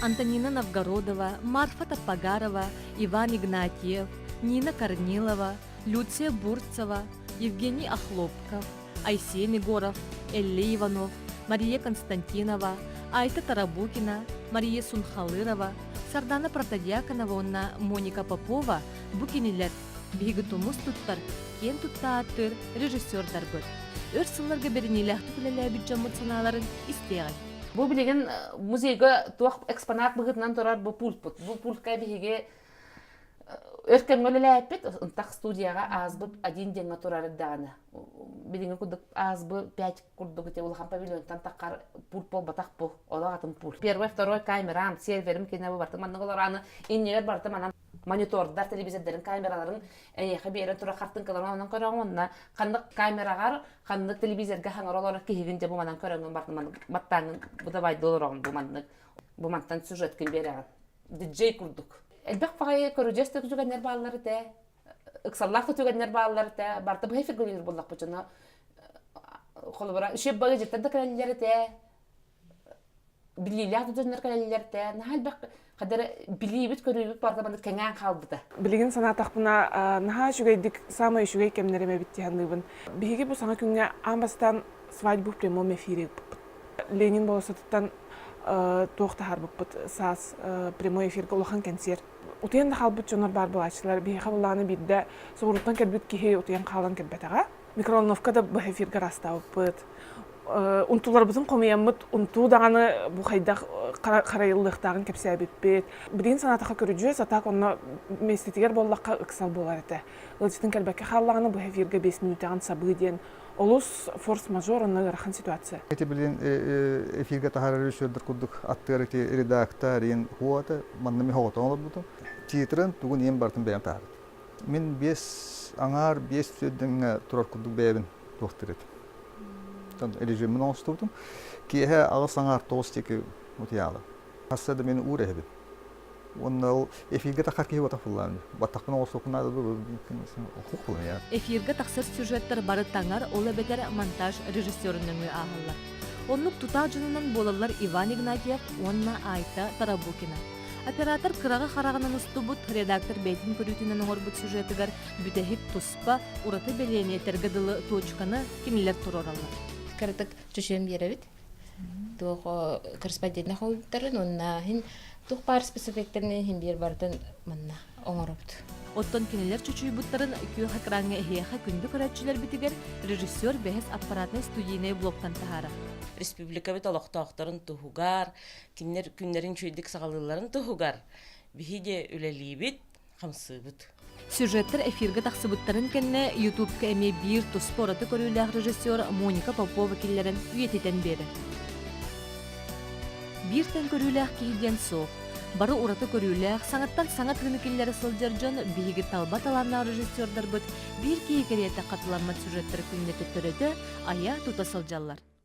Антонина Новгородова, Марфа Таппагарова, Иван Игнатьев, Нина Корнилова, Люция Бурцева, Евгений Охлопков, Айсен Егоров, Элли Иванов, Мария Константинова, Айта Тарабукина, Мария Сунхалырова, Сардана Протодьяконова уонна Моника Попова бу кинилэр биһиги тумус туттар, киэн тутта ааттыыр режиссердарбыт. Өр сылларга бэриниилээхтик үлэлээбит дьоммут санааларын истиэҕиҥ. Бу билигин музейга туох экспонат быһыытынан турар бу пультпут. Бу пультка биһиги өр кэмҥэ үлэлээппит, ынтах студияҕа ааспыт один диэҥҥэ турар даҕаны. Билиҥҥи курдук ааспы пять курдук ити улахан павильонтан таххар пульт буолбатах бу, олох атын пульт. Первый, второй камерам, серверим кинэ бу барыта маннык олорааны иннигэр барыта манан монитордар, телевизордарын камераларын эйиэхэ биэрэн турар хартыҥкаларын онон көрөҕүн уонна ханнык камераҕар, ханнык телевизорга хаҥар олорор киһигин дьэ бу манан көрөҥҥүн барытын маннык баттааҥҥын бу давай олороҕун бу маннык бу мантан сюжеткин биэрэҕин диджей курдук. Элбэх баҕайы көрүдьүөс да түгэннэр бааллар этэ, ыксаллаах да түгэннэр бааллар этэ, барыта быһа фигурир буоллахпыт дьоно холобура үчүгэй баҕайы дьиттэн да кэлэллэр этэ, билиилээх да дьоннор кэлэллэр этэ, наһаа элбэх хадара билиибит-көрүүбүт барыта маннык кэҥээн хаалбыта. Билигин санаатахпына, наһаа үчүгэйдик, саамай үчүгэй кэмнэрим эбит дии саныыбын. Биһиги бу саҥа күҥҥэ аан бастаан свадьбу в прямом эфире ыыппыппыт. Ленин болуоссатыттан туох таһаарбыппыт саас прямой эфиргэ улахан кэнсиэр. Утуйан да хаалбыт дьоннор баар буолааччылар. Биһиэхэ былааны биирдэ соҕурууттан кэлбит киһи утуйан хаалан кэлбэтэҕэ. Микроволновка да быһа эфиргэ араастаабыппыт. Унтууларбытын хомуйаммыт унтуу даҕаны бу хайдах харайыллыахтааҕын кэпсээбиппит. Билигин санаатахха көрүдьүөс, а так онно миэстэтигэр буоллахха ыксал буолар этэ. Ыалдьытын кэлбэккэ хааллаҕына быһа эфиргэ 5 мүнүүтэҕин сабыы диэн олус форс-мажор онно ыарахан ситуация. Ити билин эфиргэ таһаарар режиссердар курдук аттыгар ити редактор иин хуота манна ми хоҕотон олорбутум. Титрын тугун иин бартын бэйэм таһаарбытым. Мин биэс аҥаар биэс сүрдэҥҥэ турар курдук бэйэбин туохтур этим. Режимин оҥостубутум. Киэһэ аҕыс аҥаар тоҕус диэки утуйаалым. Хасса да мин уур эһэбин. Уонна ол эфиргэ тахар киһи батах буллаан. Баттахпын оҕустуохпун наада Эфиргэ тахсар сюжеттар бары таҥар, ол эбэтэр монтаж режиссерун нөҥүө ааһаллар. Оннук тутаах дьонунан буолаллар Иван Игнатьев уонна Айта Тарабукина. Оператор кыраҕы хараҕынан устубут, редактор бэйэтин көрүүтүнэн оҥорбут сюжетыгар бүтэһик туспа, ураты бэлиэни этэргэ дылы точканы кинилэр туруораллар. Кыратык чочуйан биэрэбит. Туох корреспондентна холбуттарын уонна иһин туох баар спецэффектэрин иһин биэр барытын манна оҥоробут. Оттон кинилэр чочуйбуттарын күөх экраҥҥа эһиэхэ күндү көрөөччүлэрбитигэр режиссер бэһис аппаратнай студийнай блоктан таһаарар. Республикабыт олохтоохторун туһугар, кинилэр күннэрин үчүгэйдик саҕалыылларын туһугар биһиги үлэлиибит, хамсыыбыт. Сюжеттар эфиргэ тахсыбыттарын кэннэ Ютубка эмиэ биир туспа ураты көрүүлээх режиссер Моника Попова киллэрэн үйэтитэн биэрэр. Биир тэҥ көрүүлээх киһи диэн суох. Бары ураты көрүүлээх, саҥаттан саҥа тыыны киллэрэ сылдьар дьон биһиги талба талааннаах режиссердарбыт биир киһи кэриэтэ хатыламмат сюжеттары күннэтэ төрөтө, айа тута сылдьаллар.